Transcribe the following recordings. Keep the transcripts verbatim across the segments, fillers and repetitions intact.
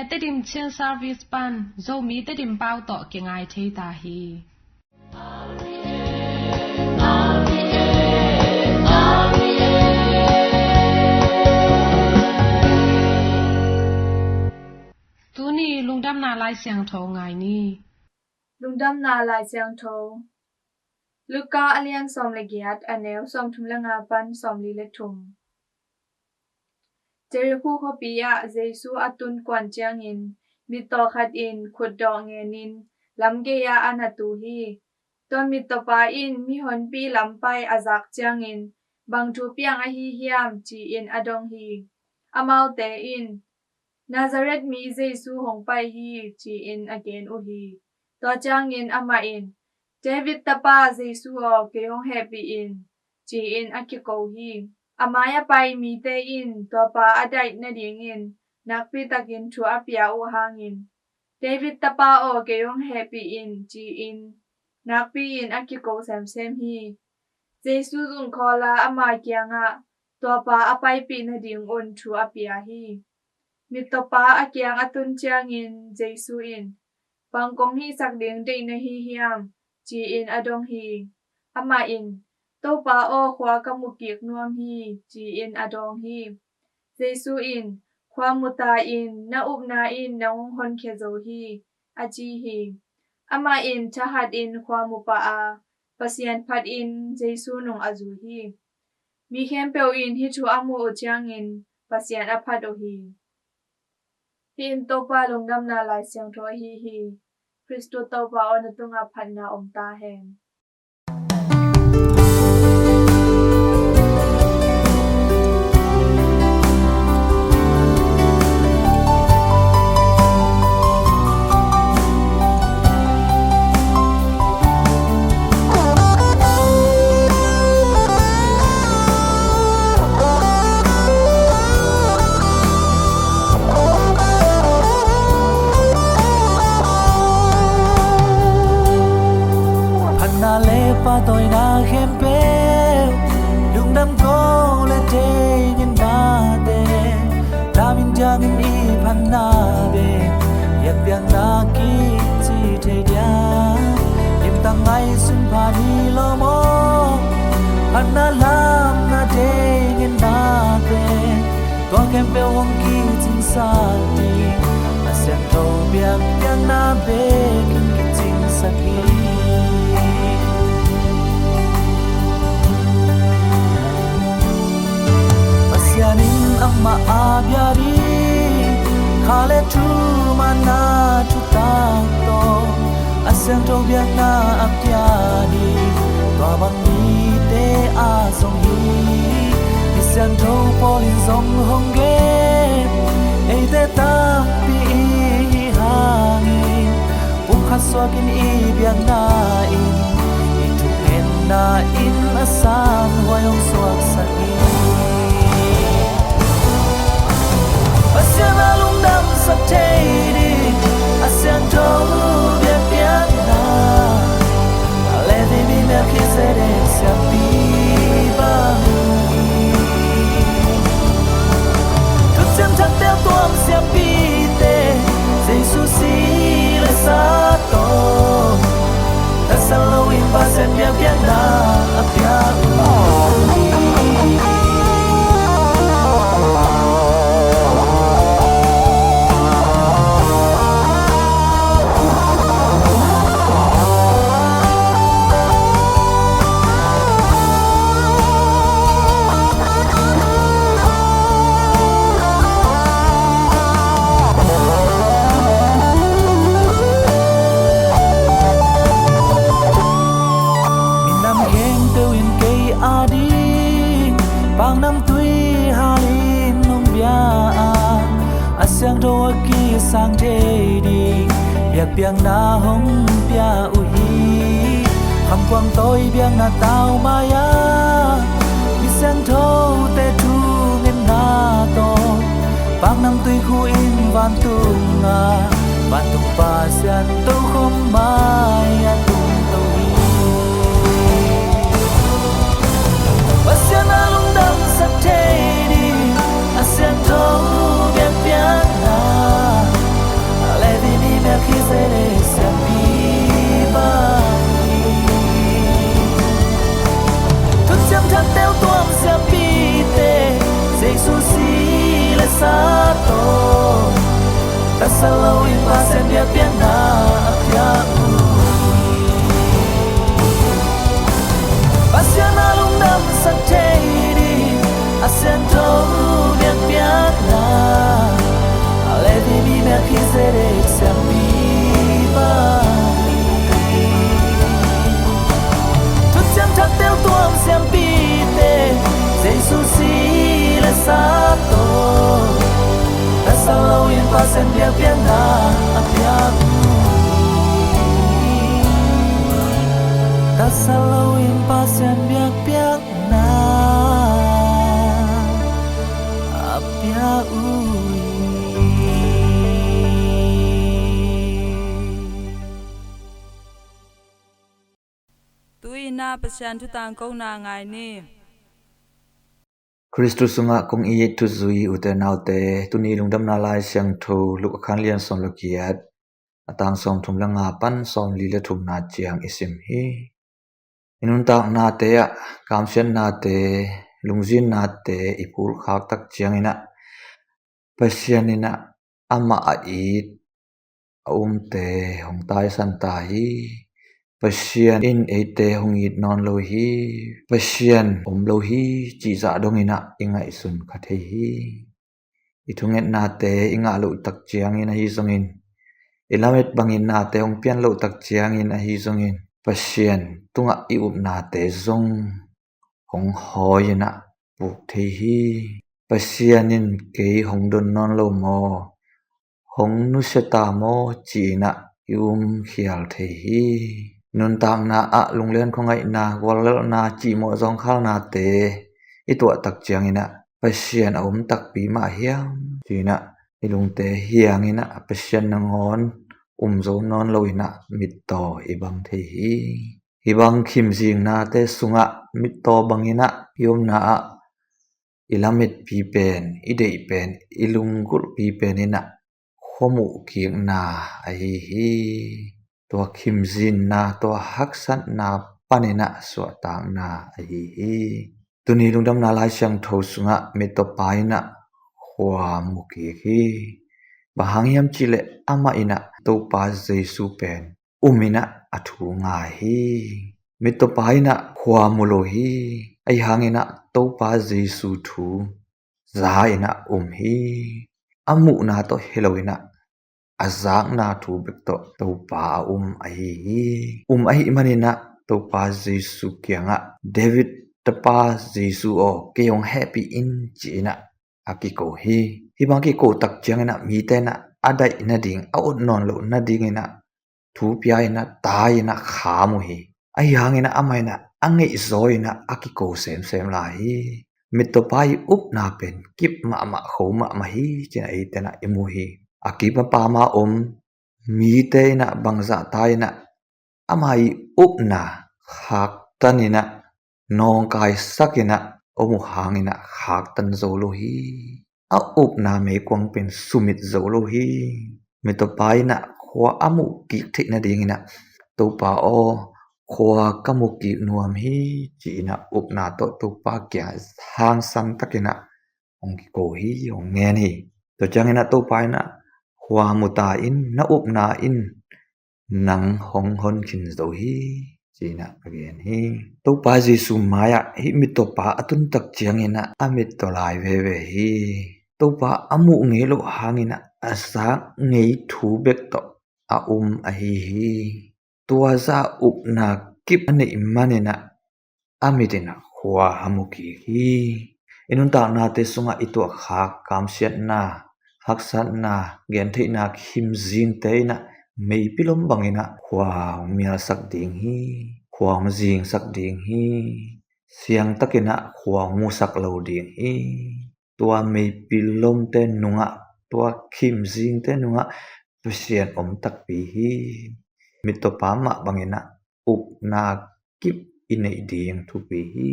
Tedim Chin Service pan Zomi Tedim pau tawh kingai thei ta hi. Tuni lungdamna Lai Siangtho ngai ni. Lungdamna Lai Siangtho. Luka a lian sawm le giat, a neu sawmthum le nga pan sawmli le thum. Jericho khuapi ah Jesu a tun kuan ciangin mittaw khat in khutdawh ngenin lam gei-ah a na tu hi. Tua mittawpa in mihonpi lam pai a zak ciangin, "Bang thu piang ahi hiam?" ci-in a dong hi. Amaute in, "Nazareth mi Jesu hong pai hi," ci-in a gen uh hi. Tua ciangin amah in, "David tapa Jesu aw, kei hong hehpih in," ci-in a kiko hi. A mai a pai mite in tuapa a daih nadingin nakpitakin thu a pia uh hangin, "David tapa aw, kei hong hehpih in," ci-in nakpi-in a kiko semsem hi. Jesu zun khawla ama kiangah tuapa a paipih nadingun thu a pia hi. Mittawpa a kiang a tun ciangin Jesu in, "Bang kong hihsak ding deih na hi hiam?" ci-in a dong hi. Amah in, "Topa aw, khua ka mu kik nuam hi," ci-in a dawng hi. Jesu in, "Khua mu ta in, na upna in nang hong honkhia zo hi," a ci hi. Amah in thahatin khua mu pah a, Pasian phatin Jesu nung a zui hi. Mi khempeuh in hih thu a muh uh ciangin Pasian a phat uh hi. Hih in Topa lungdamna Lai Siangtho ahi hi. Khristu Topa aw, na tungah phatna om ta hen. Phatna le pahtawina khempeuh, lungdam ko le thei ngen mate, lam in diangin i phatna bek biakpiakna kici thei dia. Gimtak ngaihsun pha ni lo maw, phatna lamna thei ngen mate, tua khempeuh hong kicingsak ding, a siangtho biakpiakna bekin kicingsak hi. Pasian in amah a bia ding kha le thumanna thutak tawh a siangtho biakna a pia ding, tua bang mite a zong hi. Mi siangtho Paul in zong hong gen, eite tampi i hih hangin, pumkhat suakin i biakna in, i thungetna in a sanhuai hong suaksak hi. Pasian a lungdamsak thei ding a siangtho biakpiakna, Levi mi Melkhizedek siampi bang hi. Thuciam Thak tel tuam siampite, Jesu si le sa tawh tatsat loin Pasian biakpiakna a pia uh hi. Minam khempeuh in kei ading paknamtui halin hong bia a, a siangtho a kisang thei ding biakpiakna hong pia uh hi. Khamkuang tawi biakna tau mai-a mi siangthote thungetna tawh paknamtui khu in vantung a, vantung Pasian tokhom mai-ah tungto hi. Pasian a lungdamsak thei ding a siangtho biakpiakna, Sa loin Pasian biakpiakna a pia uh hi. Tu-in ah Pasian thu tangkona ngai ni. Khristu sungah kong it thuzui ute naute, tuni lungdamna Lai Siangtho Luka khan lian sawm le giat, a tang sawm thum le nga pan sawm li le thumna ciang i sim hi. I nuntaknate ah kamsiatnate, lungzinnate i phulkhak tak ciangin ah Pasian in ah amah a it a umte hong taisan ta hi. Pasian in eite hong it nawn lo hi. Pasian om lo hi, cih zah dongin ah i ngaihsun kha thei hi. I thungetnate i ngah loh tak ciangin ahi zongin, i lamet bangin nate hong pian loh tak ciangin ahi zongin, Pasian tungah i upnate zong hong hawi in ah puk thei hi. Pasian in kei hong don nawn lo maw, hong nusia ta maw, ci-in ah i um khial thei hi. Nuntakna ah lunglian khuangaihna, guallelhna, cihmawh zawngkhalnate i tuah tak ciangin ah Pasian a um takpi mah hiam, ci-in ah i lungte hiangin ah Pasian nangawn um zo nawn lo in ah mittaw i bang thei hi. Hih bang khimzingnate sungah mittaw bangin ah i omna ah i lametpi pen, i deih pen, i lunggulhpi pen in ah khuamuh kikna ahi hi. Tua khimzinna, tua haksatna panin ah suahtakna ahi hi. Tuni lungdamna Lai Siangtho sungah mittawpa in ah khua mu kik hi. Bang hang hiam cihleh amah in ah Topa Jesu pen um in ah a thu ngai hi. Mittawpa in ah khua mu lo hi. Ahi hangin ah Topa Jesu thu za in ah um hi. A muhna tawh hi lo in ah a zakna thu bek tawh Topa a um ahi hi. Um ahih manin ah Topa Jesu kiangah, David tapa Jesu aw, kei hong hehpih in, ci-in ah a kiko hi. Hih bang kiko tak ciangin ah mite in ah a daih nading, a ot nawn loh nadingin ah thu pia in ah, tai in ah kham uh hi. Ahi hangin ah amah in ah a ngeihzaw in ah a kiko semsem lai hi. Mittawpa i upna pen kip mahmah, kho mahmah hi, ci-in ah eite in ah i mu hi. A kip a pam a om mite in ah bangzah ta in ah ama i upna khaktan in ah, nawngkaisak in ah om uh hangin ah khaktan zo lo hi. A upna meikuang pen sumit zo lo hi. Mittawpa in ah khua a muh kik theih nadingin ah, Topa aw, khua ka mu kik nuam hi, ci-in ah upna tawh Topa kiangah hangsan takin ah hong kiko hi, hong ngen hi. Tua ciangin ah Topa in ah, khua mu ta in, na upna in nang hong honkhin zo hi, ci-in ah a gen hi. Topa Jesu mai-ah hih mittawpa a tun tak ciangin ah a mittaw lai veve hi. Topa a muh ngei loh hangin ah a zak ngei thu bek tawh a um ahi hi. Tua zah upna kip a neih manin ah a mit in ah khua a mu kik hi. I nuntaknate sungah i tuahkhak kamsiatna, haksatna, gentheihna, khimzingte in ah meipilom bangin ah khua hong mialsak ding hi. Khua hong zingsak ding hi. Siangtakin ah khua hong musak lo ding hi. Tua meipilomte nungah, tua khimzingte nungah Pasian om takpi hi. Mittawpa mah bangin ah upna kip i neih ding thupi hi.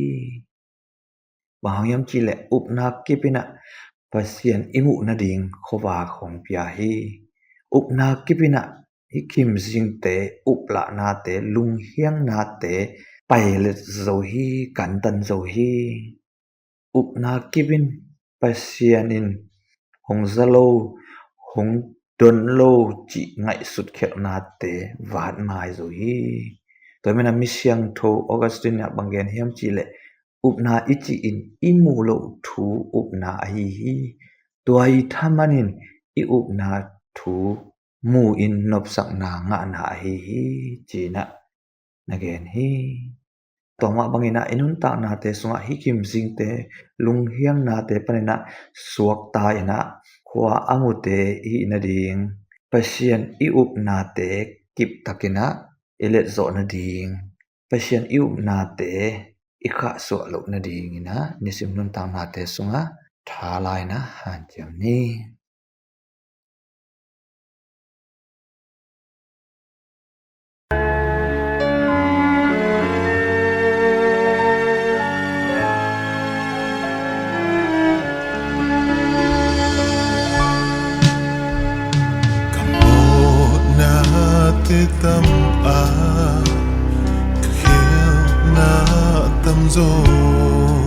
Bang hang hiam cihleh upna kip in ah Pasian i muh nading khuavak hong pia hi. Upna kip in ah hih khimzingte, uplahnate, lunghiangnate pailet zo hi, kantan zo hi. Upna kip in Pasian in hong za lo, hong don lo cih ngaihsut khialhnate vatmai zo hi. Tua hi manin ah mi siangtho Augustine in ah bang gen hiam cihleh, upna i cih in i muh loh thu upna ahi hi. Tua i thaman in i upna thu mu in nopsakna ngahna ahi hi, ci-in ah na gen hi. Tua mah bangin ah i nuntaknate sungah hih khimzingte, lunghiangnate panin ah suakta in ah khua a mute i hih nading, Pasian i upnate kiptakin ah i letzawh nading, Pasian i upnate i khahsuah loh nadingin ah nisim nuntaknate sungah tha lai-in ah hanciam ni. Ka mawhnate tam a, ka khelhna tamzaw,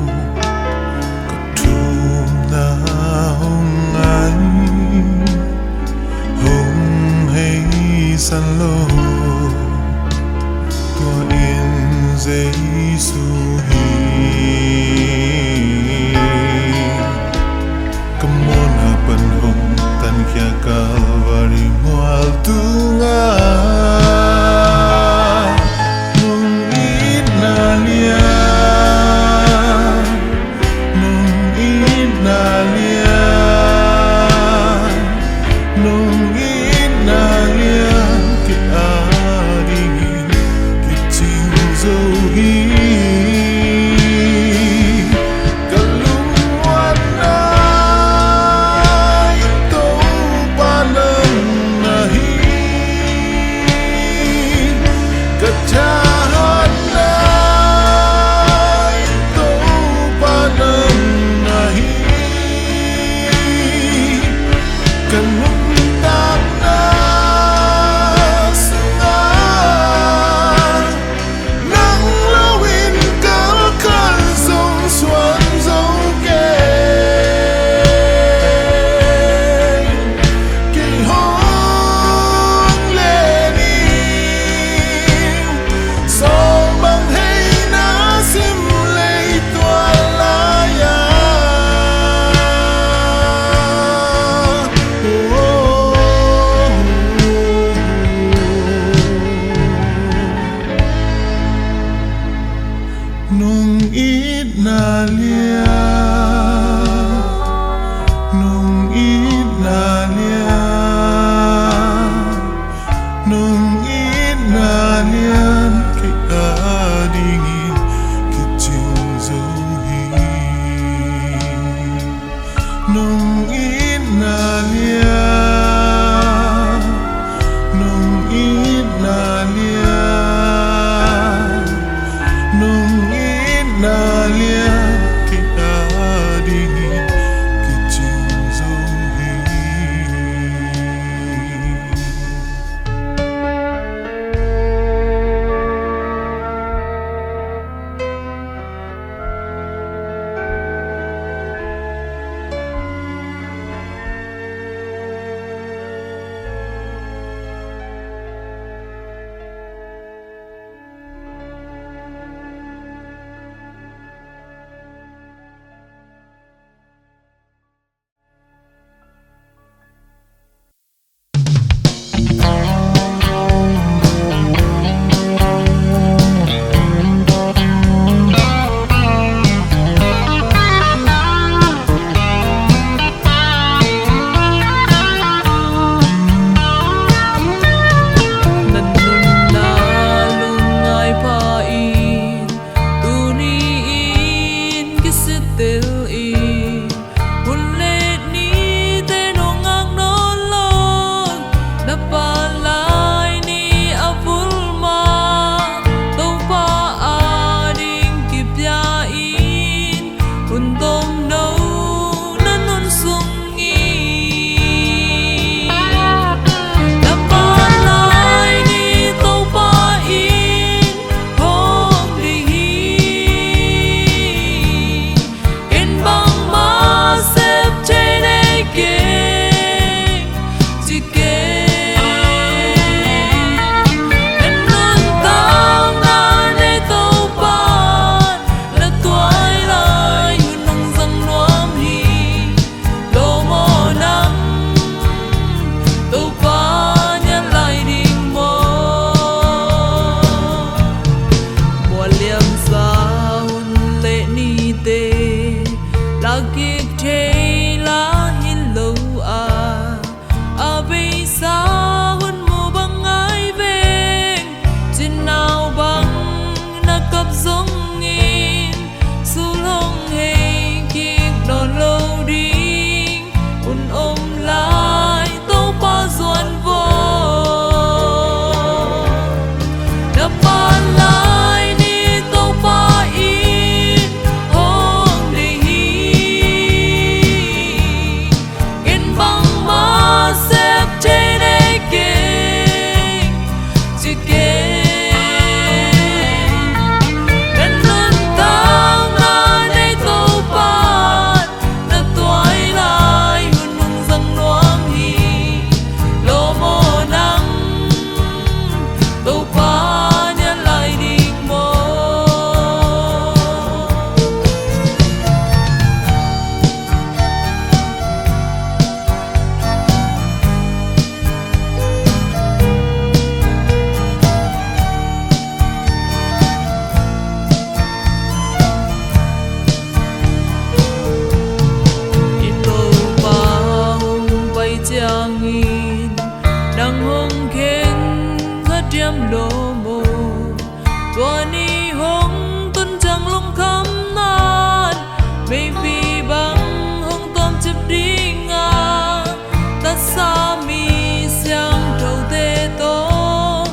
ka thumna hong ngai, hong heisan lo. Tua in Jesu hi. Ka mawhna pan hong tankhia Calvary mual tungah, nong itna lian, nong itna lian, nong itna lian kei adingin kicing zo hi. Ka lungmuanna in Topa nang na hi. Ka thahatna in Topa nang na hi. Ka nuntakna sungah nang lo in kalkal zong suan zo kei. Kei hong len ing, sawlbang hei na sim leitual lai-ah. Nong itna lian, nong itna lian, nong itna lian kei adingin kicing zo hi. Nong itna lian, nong itna lian, nong itna lian kei adingin kicing zo hi. Kei, na nuntakna nei Topa, na tuailai hun hong zang nuam hi. Lawm aw nang, Topa nial lai ding maw? I Topa hong pai ciangin nang hong khen kha diam lo maw? Tua ni hong tun ciang lungkham nan meipi bang hong tuamcip ding a, taksa mi siangthote tawh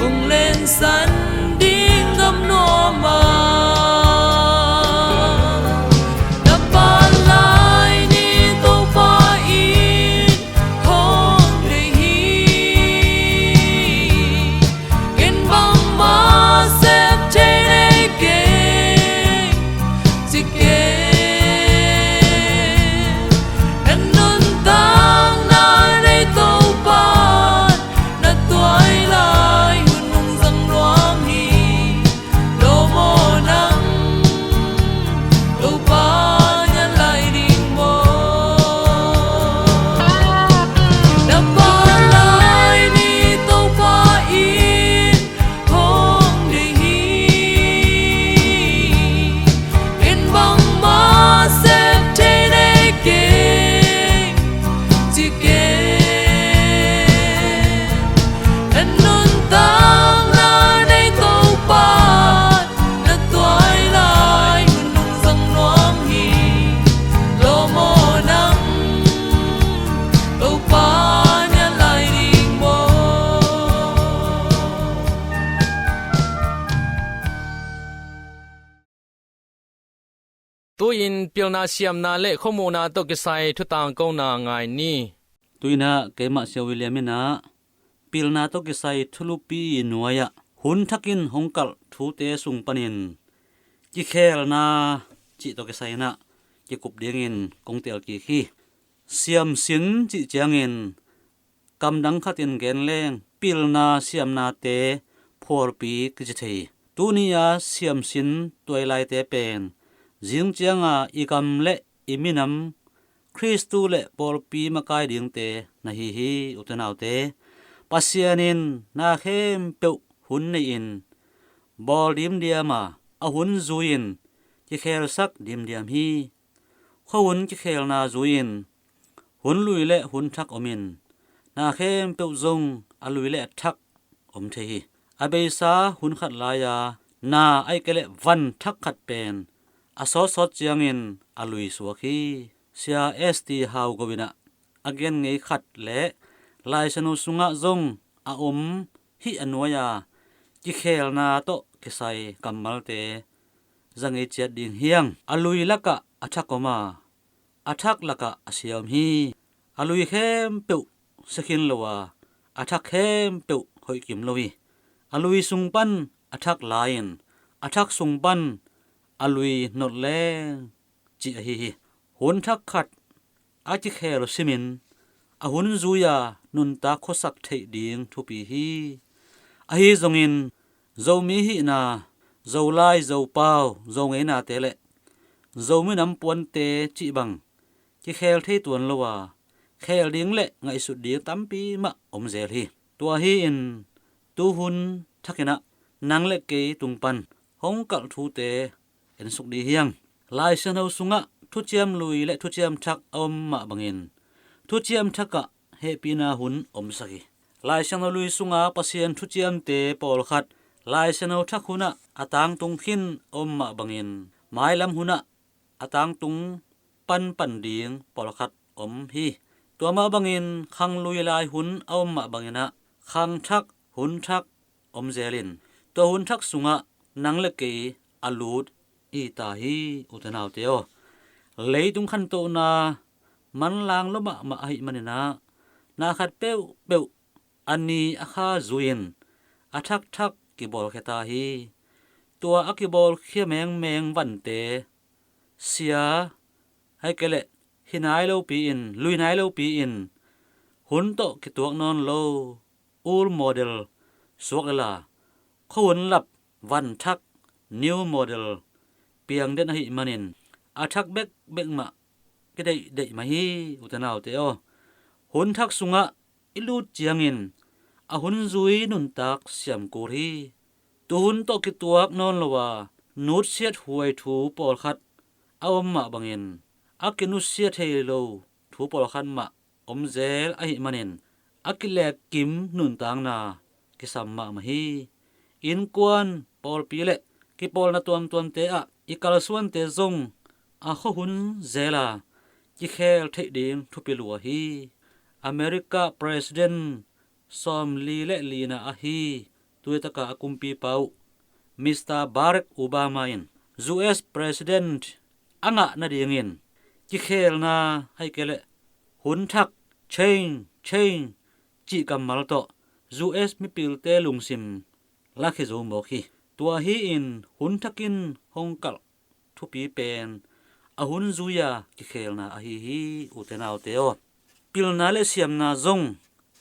hong lensan ding gam nuam a. Na pan lai ni Topa in hong deih hi. Ken bangmah sep thei nei keng, ci keng. Na nuntakna nei Topa, na tuailai hun hong zang nuam hi. Lawm aw nang, Topa nial lai ding maw? Na pan lai ni Topa in hong deih hi. Ken bangmah sep thei nei keng, ci keng. Na nuntakna nei Topa, na tuailai hun hong zang nuam hi. Lawm aw nang, Topa nial lai ding maw? Tu-in pilna siamna le khuamuhna tawh kisai thutangkona ngai ni. Tu-in ah keimah Sia William in ah pilna tawh kisai thulupi nuai-ah hun thakin hong kalh thute sung panin kikhelna cih tawh kisai in ah kikup dingin kong teel kik hi. Siamsin cih ciangin kamdang khatin gen leng pilna siamnate phualpi kici thei hi. Tuni-a siamsin tuailaite pen zing cianga i gam le i minam Khristu le pawlpi makai dingte na hi hi. Ute naute, Pasian in na khempeuh hun nei-in bawl dimdiam a, a hun zui-in kikhelsak dimdiam hi. Khuahun kikhelna zui-in hun lui le hun thak omin na khempeuh zong a lui le a thak om thei hi. A beisa hun khat lai-a na ahih kei leh van thak khat pen a sawtsawt ciangin a lui suak hi. Sia S T Hau Go in ah a gen ngei khat le Lai Siangtho sungah zong a om hih a nuai-a kikhelna tawh kisai kammalte za ngei ciat ding hi hang. A lui lakah a thak om a, a thak lakah a sia om hi. A lui khempeuh sia khin lo a, a thak khempeuh hoih kim lo hi. A lui sung pan a thak la-in a thak sung pan a lui nolh leng cih ahi hi. Hun thak khat a kikhel simin a hun zui-a nuntak khuasak theih ding thupi hi. Ahi zongin Zomi hihna, Zolai, Zopau, Zo ngeinate le Zo minam puante cih bang kikhel thei tuan lo a, khel ding le ngaihsut ding tampi mah om zel hi. Tua hi-in tuhun thakin ah nang le kei tung pan hong kalh thute ensuk dih hi hang. Lai Siangtho sungah thuciam lui le thuciam thak a om mah bangin thuciam thakah hehpihna hun omsak hi. Lai Siangtho lui sunga Pasian thuciamte pawlkhat Lai Siangtho thak hunah a tangtung khin a om mah bangin mailam hunah a tangtung panpan ding pawlkhat om hi. Tua mah bangin khang lui lai hun a om mah bangin ah khang thak, hun thak om zelin tua hun thak sungah nang le kei a lut i ta hi. Ute naute aw, leitung khantohna manlang lua mahmah ahih manin ah na khat peuhpeuh a ni a kha zui-in a thakthak kibawlkhia ta hi. Tua a kibawlkhia mengmeng vante sia, ahih kei leh hi nai lopi-in, lui nai lopi-in, hun tawh kituak nawn lo old model suak lel a, khuahun lap van thak new model piang den ahih manin a thak bekbek mah kideihdeih mah hi, ute naute aw. Hun thak sungah i lut ciangin a hun zui nuntak siam kul hi. Tuhun tawh kituak nawn lo a nutsiat huai thu pawlkhat a om mah bangin a kinusia thei lo thu pawlkhat mah om zel ahih manin a kilekkim nuntakna kisam mahmah hi. Innkuan, pawlpi le kipawlna tuamtuamte ah i kalsuante zong a khuahun zel a kikhel theih ding thupi lua hi. America President sawmli le lina ahi tuitaka a kumpipa uh Mister Barack Obama in U S President a ngah nadingin kikhelna, ahih kei leh hun thak, change, change, cih kammal tawh U S mipilte lungsim lakhia zo mawk hi. Tua hi-in hun thakin hong kalh thupi pen a hun zui-a kikhelna ahi hi, ute naute aw. Pilna le siamna zong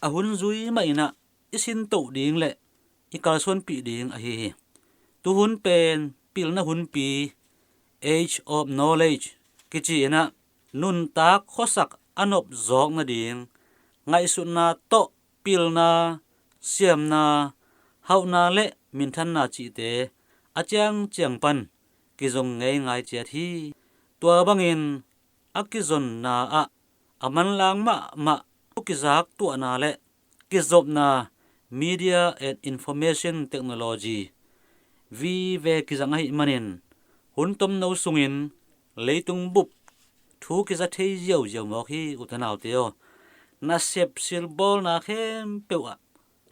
a hun zui mah in ah i sintoh ding le i kalsuanpih ding ahi hi. Tuhun pen pilna hunpi, age of knowledge, kici in ah nuntak khuasak a nop zawk nading ngaihsutna tawh pilna, siamna, hauhna le minthanna cihte a ciangciang pan kizong ngeingai ciat hi. Tua bangin a kizonna ah a manlang mahmah thu kizak tuahna le kizopna, media and information technology, vive kizang ahih manin hun tomno sungin leitung bup thu kiza thei ziauziau mawk hi, ute naute aw. Nasep silbawlna khempeuh ah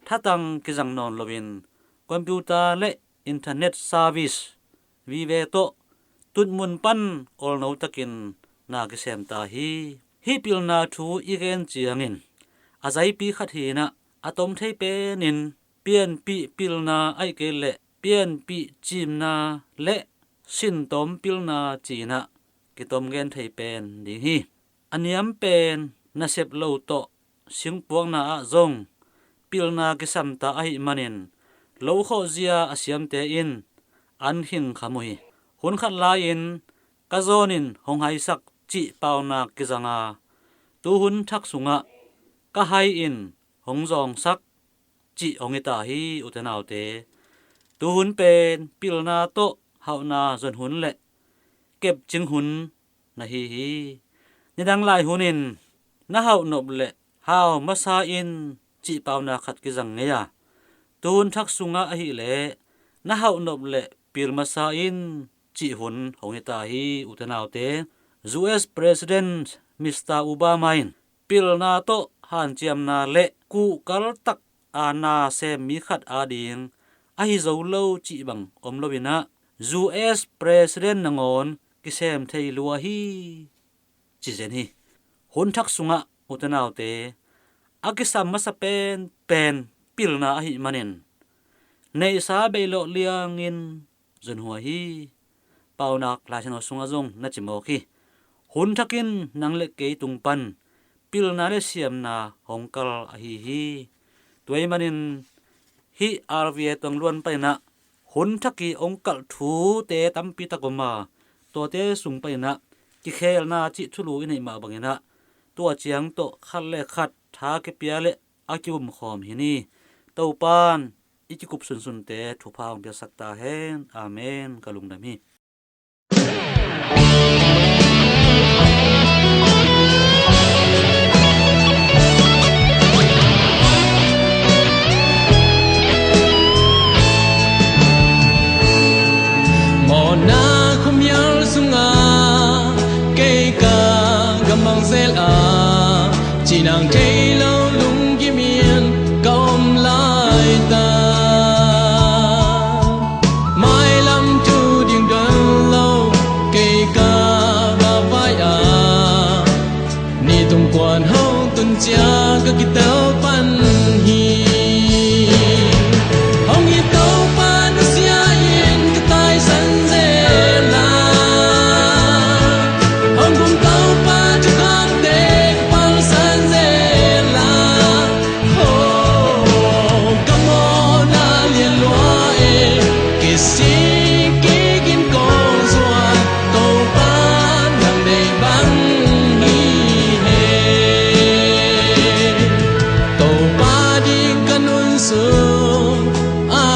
thatang kizang nawn loin computer le internet service vive tawh tutmun pan olno takin na kisem ta hi. Hih pilna thu i gen ciangin a zaipi khat hi in ah a tom thei penin pianpih pilna, ahih kei leh pianpih cimna le sintawm pilna ci in ah kitom gen thei pen ding hi. A niam pen nasep lo tawh singpuakna ah zong pilna kisamta ahih manin lokhawhzia a siamte in an khingkham uh hi. Hun khat lai-in ka zawnin hong haisak cih paunak kizang a, tuhun thak sungah ka hai-in hong zawngsak cih hong hi ta hi, ute naute. Tuhun pen pilna tawh hauhna zon hun le kepcing hun na hi hi. Nidang lai hunin na hauh nop le hau masa in cih paunak khat kizang ngei a, tuhun thak sungah ahih leh na hauh nop le pil masa in cih hun hong hi ta hi, ute naute. U S President Mister Obama in pilna tawh hanciamna le kuhkal tak a na sem mi khat ading ahi zo lo cih bang om lo in ah U S President nangawn kisem thei lua hi, ci zen hi. Hun thak sungah, ute naute, a kisam masa penpen pilna ahih manin neihsa beilawh liangin zon huai hi. Paunak Lai Siangtho sungah zong na ci mawk hi. Hun thakin nang le kei tung pan pilna le siamna hong kal ahi hi. Tua ahih manin hih R V A tong luan panin ah hun thak i hong kalh thute tampi tak om a, tuate sung panin ah kikhelna cih thulu i neih mah bangin ah tua ciang tawh khat le khat tha kipia le a kiumkhawm hi ni. Topan i kikup sunsunte thupha hong piaksak ta hen. Amen. Ka lungdam hi. Mawhna khuamial sungah kei ka gamang zel a, cinang thei lo lunggim in ka om lai ta. Mailam tu ding don lo kei ka va vai a, ni tung kuan hong tun cia ka kitel pan hi.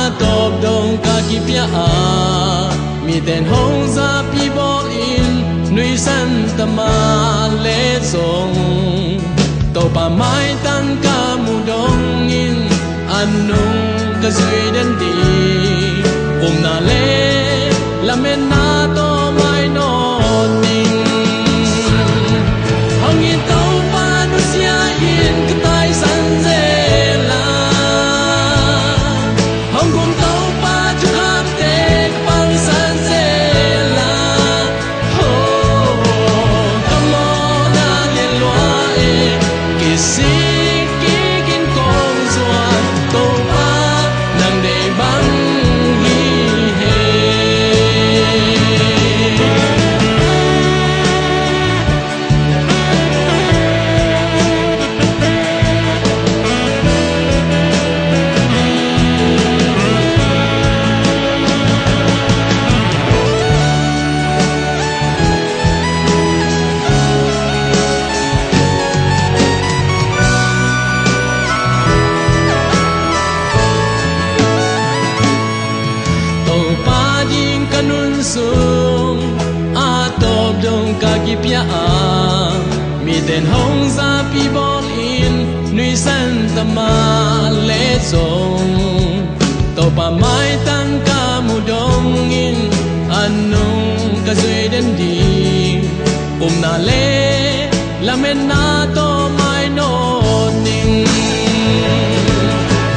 Tawp dong ka kipia a, miten hong zapi bawlin nuihsan ta mah leh zong, Topa maitang ka muh dongin a nung ka zui den ding. Upna leh lametna tawh mai nawn ning. Hong it Topa nusia in ka taisan zel a, hong gum Topa thukhamte ka palsan zel a, oh, ka mawhna lianlua e, kisik kik in kong zuan, Topa nang deih bang hi hang. Topa ding ka nun sung a tawp dong ka kipia a, miten hong zapi bawlin nuihsan ta mah leh zong, Topa maitang ka muh dongin a nung ka zui den ding. Upna leh lametna tawh mai nawn ning.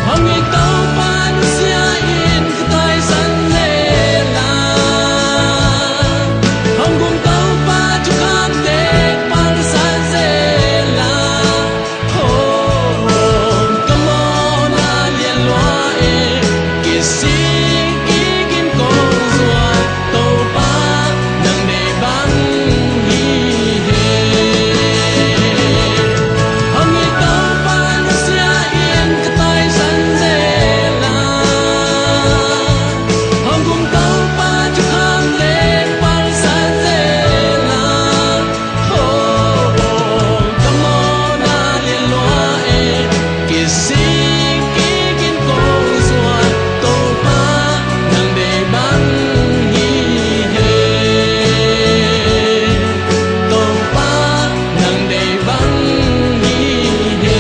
Hong it Topa nusia in ka taisan zel a, hong gum Topa thukhamte ka palsan zel a, oh, ka mawhna lianlua e, kisik kik in kong zuan, Topa nang deih bang hi hang. Hong it Topa nusia in ka taisan zel a, hong gum Topa thukhamte ka palsan zel a, oh, ka mawhna lianlua e, kisik kik in kong zuan, Topa nang deih bang hi hang. Topa nang deih bang hi hang.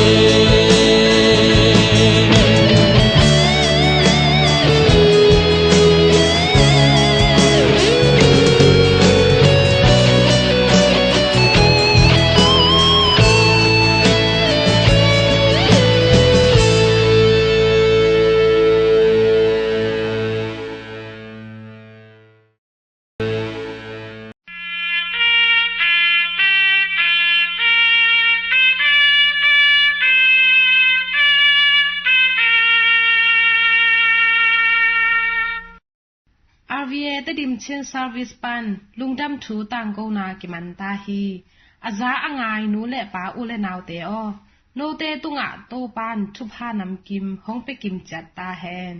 R V A Tedim Chin Service pan lungdam thu tangkona kiman ta hi. A za a ngai nu le pa, u le naute aw, note tungah Topan thupha namkim hong pia kim ciat ta hen.